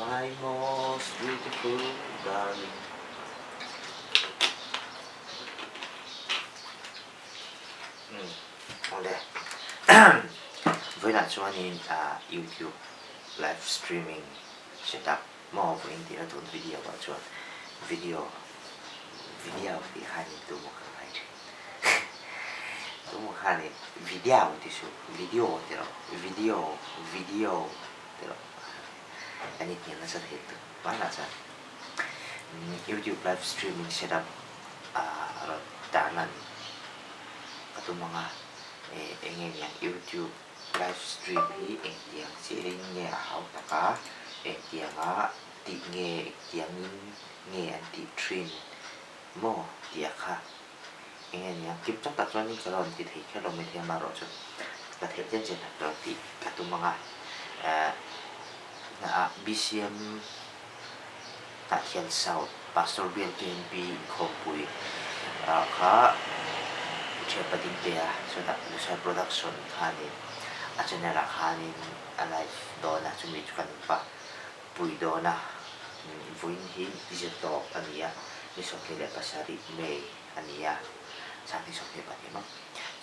My most beautiful darling. Umm awle vawiinah chuanin youtube live streaming setup maw vawiin tihna tun video ah chuan video video tih khanin tumaw ka ngai thin tumaw khanin video ti suh video ti rawh video video ti rawh an inhnial nasa thei lutuk hmanah chuan youtube live streaming setup ah rawn tarlan ka tum ang a eh eng nge niang youtube live stream hi engtiang chiahin nge a hau tak a engtianga tih nge engtiangin nge an tih thin maw tih a kha eng nge niang kim chang tak chuanin ka rawn ti thei kher lo maithei amaherawhchu ka theih chen chen ka rawn tih ka tum ang a eh hnaah BCM Hnahtial South Pastor Bial KNP inkhawmpui ah kha Thianpa Dingtea chuan Lusai Production khanin a channel ah khanin a live dawn a chumi chu kan va pui dawn a vawiin hi zirtawp a ni a ni 27 May a ni a 2022 maw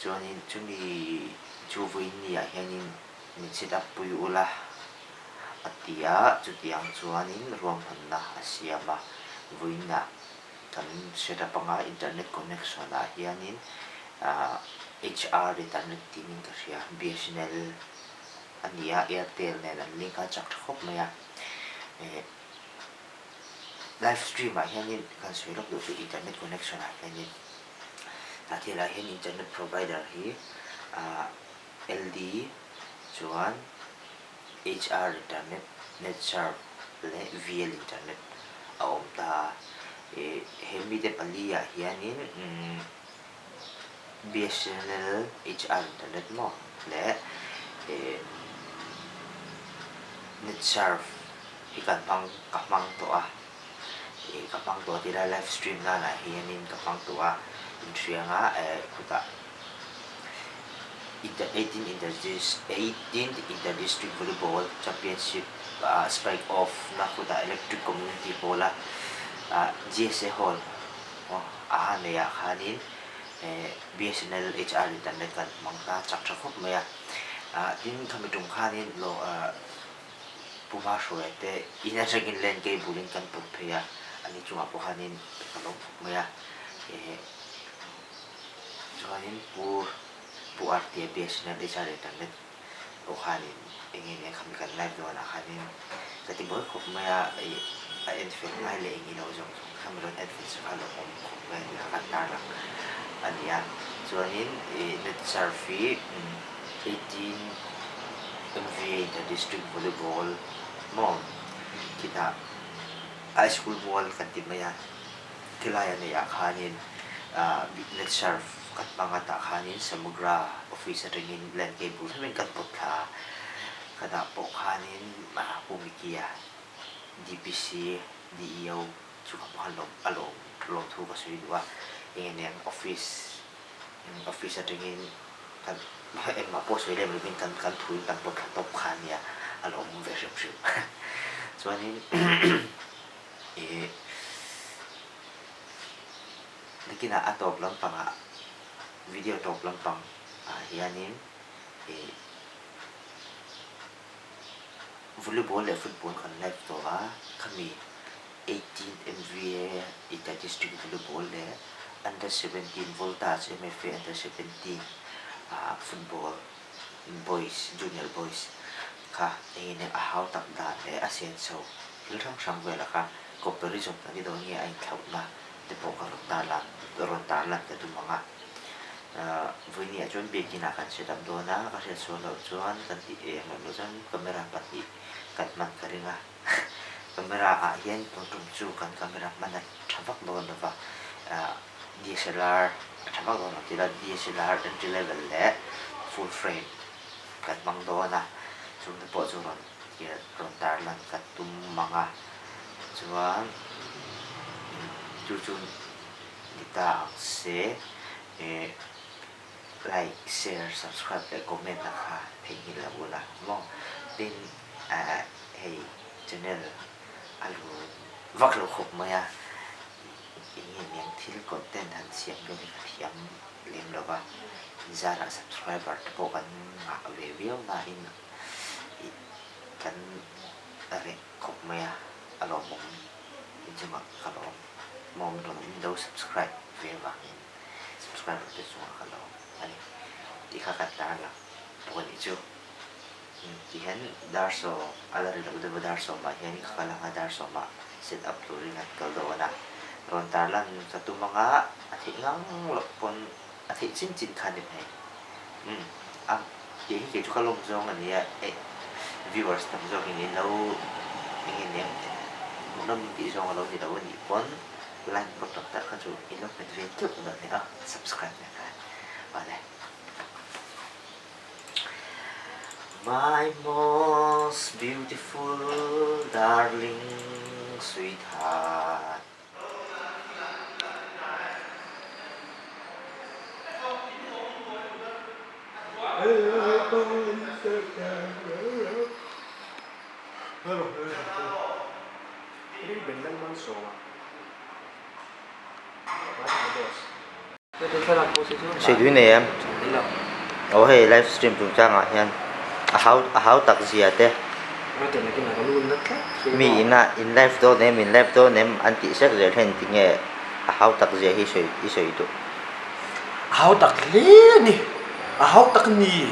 chuanin chumi chu vawiin ni ah hianin min set up pui ula a ti a, chutiang chuanin ruahmanna a siam a, vawiinah kan set up anga internet connection ah hianin HR internet tiin ka hria, BSNL a ni a, Airtel nen an link a chak tha khawp mai a, live stream ah hianin kan sawi lawk duh chu internet connection ah hianin tah thilah hian internet provider hi LD chuan HR internet, Netserve leh VL internet a awm ta a. He mite pali ah hianin BSNL HR internet maw leh Netserve hi kan hmang ka hmang tawh a. Ka hmang tawh tih lai live stream nanah hianin ka hmang tawh a inhrianga khutah 18 Inter District Volleyball Championship ah spike off na khutah Electric Community Hall a GSA Hall a neih ah khanin BSNL HR internet kan hmang ta chak tha khawp mai a tin khami tum khanin Pu Hmahruaia te in atangin len cable in kan pawt phei a, ani chungah pawh khanin ka lo khawp mai a, chuanin Pu Pu Artea BSNL HR internet pawh khanin eng nge nia khami kan live dawnah khanin ka ti buai khawp mai a, ih a en fel ngai leh eng ilo zawng zawng te kha mi rawn en fel sak a lo awm khawp mai a tih kha kan tarlang a ni a, chuanin ih net surf hi 18 MVA Inter District Volleyball maw khitah High School mual kan ti mai a, khilai a neih ah khanin ah net serve kan hmang a tah khanin Samugra office atangin land cable thlengin kan pawt thla a, khatah pawh khanin Pu Mikia DPC DEO chu ka hmu a a lawm lawmthu ka sawi duh a, eng eng office Office atangin kan engmah pawh sawi lem lovin kan kan thuin kan pawt thla tawp kha ania a lo awm ve hrim hrim. Chuanin ih nakinah a tawp lampangah video tawp lampang ah hianin ih volleyball leh football kan live tawh a khami 18 MVA Inter District Volleyball leh Under 17 Voltage MFA Under 17 ah Football Boys Junior Boys kha engin eng a hau tak dan leh a senso thil hrang hrang velah kha comparison kan ni dawn nge a inthlauhna te pawh ka rawn tarlan rawn tarlan ka tum ang a. Vawinia chuan biakin ah kan set up dawn a, ka hriatsual loh chuan kan tih eng loh chuan camera pahnih kan hman ka ring a. Camera ah hian tun tum chu kan camera hman a tha vak dawn lo va, DSLR a tha vak dawn lo tih la DSLR entry level leh full frame kan hmang dawn a, chungte pawh chu rawn rawn tarlan ka tum mang a, chuan chu chu ni ta ang se eh like, share, subscribe leh comment a kha theihnghilh lo ula maw tin. Hei channel a lun vak lo khawp mai a, eng nge niang thil content han siam vel hi ka thiam lem lo va, inzarah subscriber te pawh kan ngah ve viau nain ih kan reh khawp mai a, a lawmawm inchungah ka lawm mawm rawn min lo subscribe ve vangin subscriber te chungah ka lawm a ni tih kha kan tarlang bawk a nih chu. Tihian dar sawm a la ri loh deuh a, dar sawmah hian ka kal ang a, dar sawmah set up turin an kal dawn a, rawn tarlan ka tum ang a, a theih ngang loh pawn a theih chin chin kha a ni mai. Umm a tih hi kei chu ka lawm zawng a nia, eh viewers tam zawkin in lo eng nge nia hmuhnawm in tih zawng a lo ni lo a nih pawn like button tak kha chu in lo hmet ve teuh dawn nia a, subscribe nen khan awle. My most beautiful darling sweetheart. Sawi nei em? Aw hei live stream chungchangah hian a hau a hau tak zia te mi ina in live dawn em in live dawn em an tih sek zel hian tinge a hau tak zia hi sawi i sawi duh. A hau tak hle a ni, a hau tak a ni,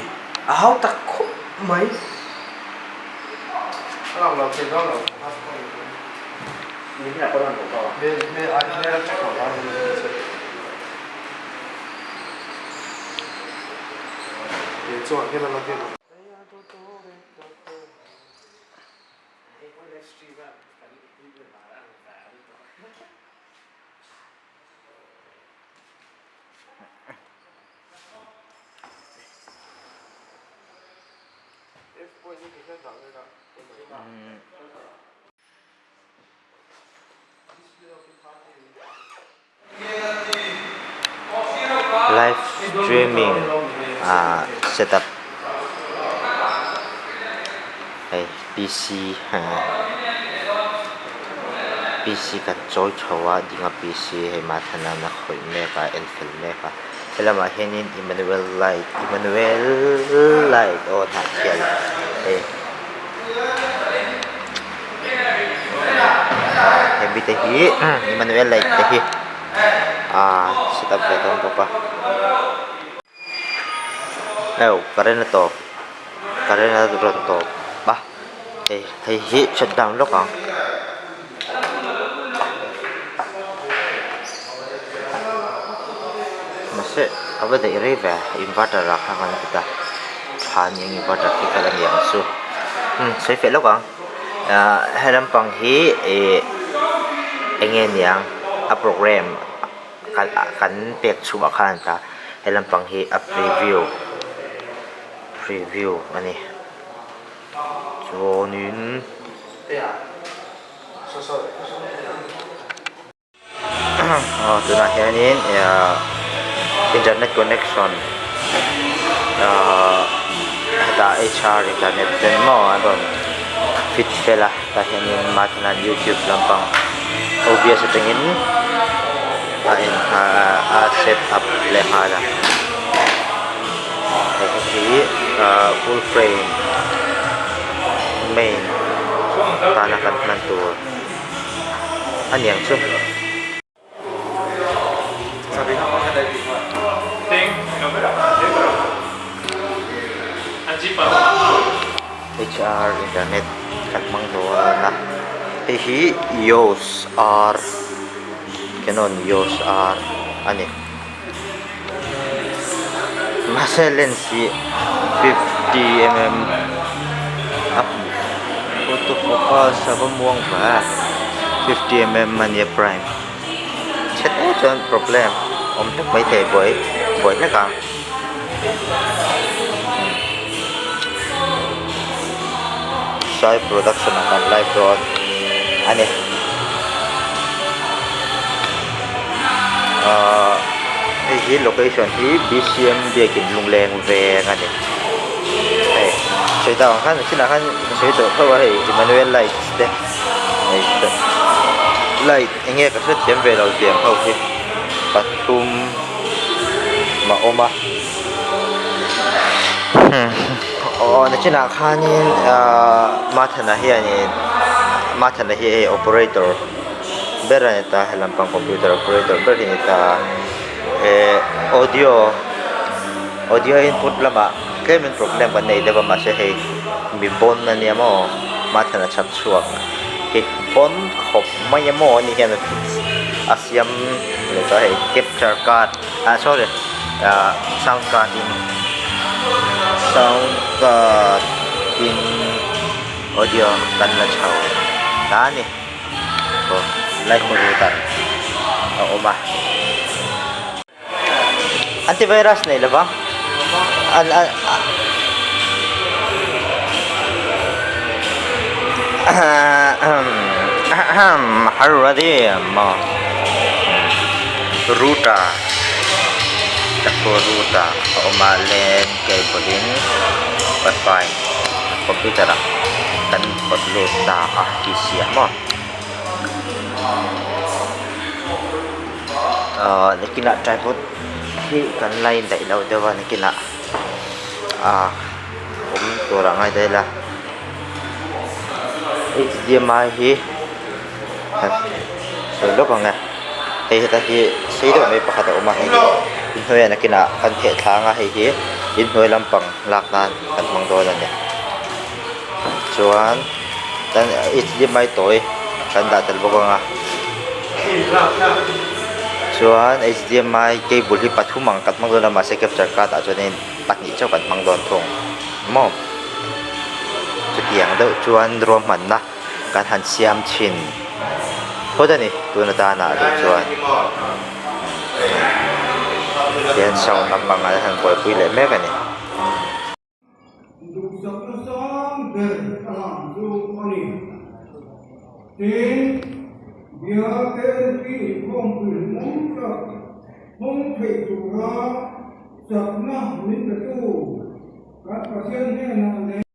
a hau tak khawp mai. Live streaming ah set up hei PC PC kan chawi chho a dinga PC hei mahthana a khawih mek a en fel mek a helamah hianin Emmanuel light Emmanuel light aw hnah thial hei. Hemi te hi Emmanuel light te hi aaa set up ve dawn bawk a aw current a tawp current a rawn tawp a hei hei hi shut down lawk ang. Mahse a va daih rei ve inverter ah khan kan ti ta tha ni ang inverter khi kal a ni ang chu umm sawi feh lawk ang ahh he lampang hi ih eng nge niang a program kan pek chhuah khan ta he lampang hi a preview preview a ni chuanin. Aw tunah hianin ihh internet connection ahh hetah HR internet te maw an rawn fit fel a tah hianin mahni youtube lampang obs atangin a en a set up leh nghal a hei hi ahh full frame main tana kan hman tur. A niang chu. HR internet kan hmang dawn a hei hi EOS R Canon EOS R a ni mahse lens hi 50mm a hmuh auto focus a va muang ve a 50mm a nia prime chhe te chuan problem awm hlek maithei buai buai hlek ang sai production ah kan live dawn a ni ahh hei hi location hi B_C_M biakin lungleng veng a ni hei sawi tak ang khan a chinah khan ka sawi tawh tho a hei Emmanuel light. te hei light eng nge ka hrethiam ve lo tiang ho hi pathum a awm a aw nachinah khanin ahh Mathana hianin Mathana hi hei operator ber a ni ta helam pang computer operator ber hi a ni ta eh audio audio input lamah tlemin problem kan nei deuh a mahse hei mi pawn a nia maw Mathana chhak chhuak hi pawn khawp mai a maw ani hian a fix a siam leh chuan hei capture card ah sorry ah sound card in sound card in audio kan la chho ta a ni aw lai hmu lut ah a awm a. Antivirus nei lova an an ahem har ready maw router chakhaw router a awm a len cable in wifi computer ah kan pawt lut ta a tih siam maw. Ahh nakinah tripod hi kan la indaih loh deuh a nakinah ahh awm tur ah ngai daih ila h d m i hi sawi lawk ang e hei heta hi sei deuh mai pakhat a awm a hei hi inhnuaiah nakinah kan theh thla ang a hei hi inhnuai lampang lak nan kan hmang dawn a ni chuan h d m i tawi kan dah tel bawk ang a chuan h d m i cable hi pathum ang kan hmang dawn a mahse capture card ah chuanin pahnih chauh kan hmang dawn thung maw chutiang deuh chuan ruahmanna kan han siam thin phawt a ni tun atana rih chuan tihian sound lampang an han buaipui leh mek a ni. Duhsakna sang ber a lang chu a ni. Tin, Bial KLP inkhawmpui hmawng tak hmawng theih tura chakna min petu kan Pathian hnenah leh.